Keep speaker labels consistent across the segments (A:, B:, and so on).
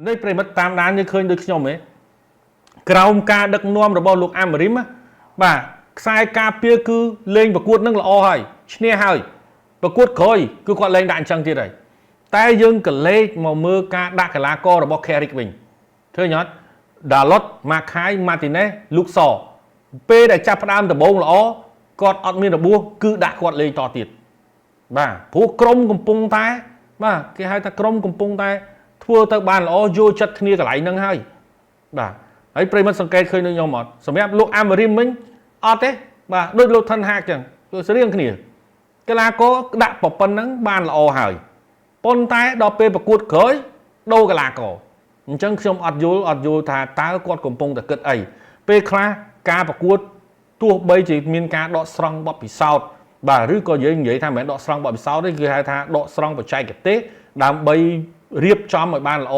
A: នេះប្រិមិត្តតាមដានយើងឃើញដូចខ្ញុំហ៎ក្រោមការដឹកនាំរបស់លោកអាមរីមណាបាទខ្សែការពារគឺលេងប្រកួតនឹងល្អហើយឈ្នះហើយប្រកួតក្រោយគឺគាត់លេងដាក់អញ្ចឹងទៀតហើយតែយើងក៏លេខមកមើលការដាក់កីឡាកររបស់ Carrick វិញឃើញអត់ដាឡុតម៉ាខាយម៉ាទីណេសលូកសពេលដែលចាប់ផ្ដើមដំបូងល្អគាត់អត់មានរបួសគឺដាក់គាត់លេងតទៀតបាទព្រោះក្រុមកំពុងតែបាទគេហៅថាក្រុមកំពុងតែធ្វើទៅបានល្អយល់ចិត្តគ្នាកន្លែងហ្នឹងហើយបាទហើយប្រិមត្តសង្កេតឃើញដូចខ្ញុំអត់សម្រាប់លោកអាមរីមវិញអត់ទេបាទដូចលោកថិនហាកចឹងគឺស្រៀងគ្នាកីឡាករដាក់ប៉ុណ្ណឹងបានល្អហើយប៉ុន្តែដល់ពេលប្រកួតក្រោយដូរកីឡាករអញ្ចឹងខ្ញុំអត់យល់អត់យល់ថាតើគាត់កំពុងតែគិតអីពេលខ្លះការប្រកួតទោះបីជាមានការដកស្រង់បទពិសោធន៍បាទឬក៏យើងនិយាយថាមិនមែនដកស្រង់បទពិសោធន៍ទេគឺហៅថាដកស្រង់បច្ចេកទេសដើម្បីរៀបចំឲ្យបានល្អ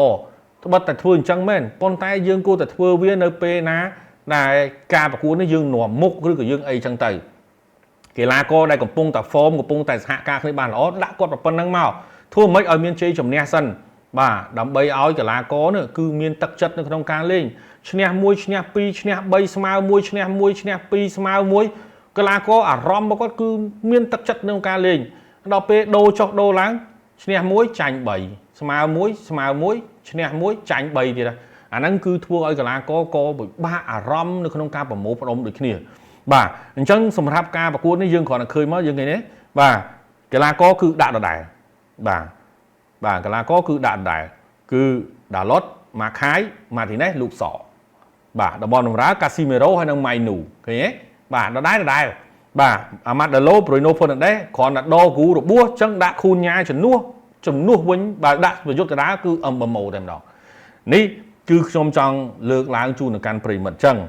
A: ត្បិតតែធ្វើអញ្ចឹងមែនប៉ុន្តែយើងគួរតែធ្វើវានៅពេលណាដែលការប្រកួតនេះយើងនាំមុខឬក៏យើងអីចឹងទៅកីឡាករដែលកំពុងតែ form កំពុងតែសហការគ្នាបានល្អដាក់គាត់ប៉ុណ្្នឹងមកធ្វើម៉េចឲ្យមានជ័យជំនះសិនបាទដើម្បីឲ្យកីឡាករនេះគឺមានទឹកចិត្តនៅក្នុងការលេងឈ្នះ1ឈ្នះ2ឈ្នះ3ស្មើ1ឈ្នះ1ឈ្នះ2ស្មើ1កីឡាករអារម្មណ៍របស់គាត់គឺមានទឹកចិត្តក្នុងការលេងដល់ពេលដូរចុះដូរឡើងឈ្នះ1ចាញ់3ស្មើ1ស្មើ1ឈ្នះ1ចាញ់3ទៀតអាហ្នឹងគឺធ្វើឲ្យកីឡាករក៏ពិបាកអារម្មណ៍នៅក្នុងការប្រមូលផ្ដុំដូចគ្នាបាទអញ្ចឹងសម្រាប់ការប្រកួតនេះយើងគ្រាន់តែឃើញមកយើងឃើញទេបាទកីឡាករគឺដាក់ដដែលបាទបាទកីឡាករគឺដាក់ដដែលគឺដាឡុតម៉ាខាយម៉ាទីណេសលូកសបាទតំបន់បម្រើកាស៊ីមេរ៉ូហើយនិងម៉ៃនូឃើញទេបាទដដែលដដែលបាទអាម៉ាត់ដាឡូប្រុយណូហ្វឺណាន់ដេសគ្រាន់តែដគូរបួសអញ្ចឹងដាក់ខូនញ៉ាជំនួសជំនួសវិញបើដាក់ប្រយុទ្ធកដាលគឺអឹមបម៉ូតែម្ដងនេះគឺខ្ញុំចង់លើកឡើងជូនទៅកាន់ប្រិមិត្តអញ្ចឹង។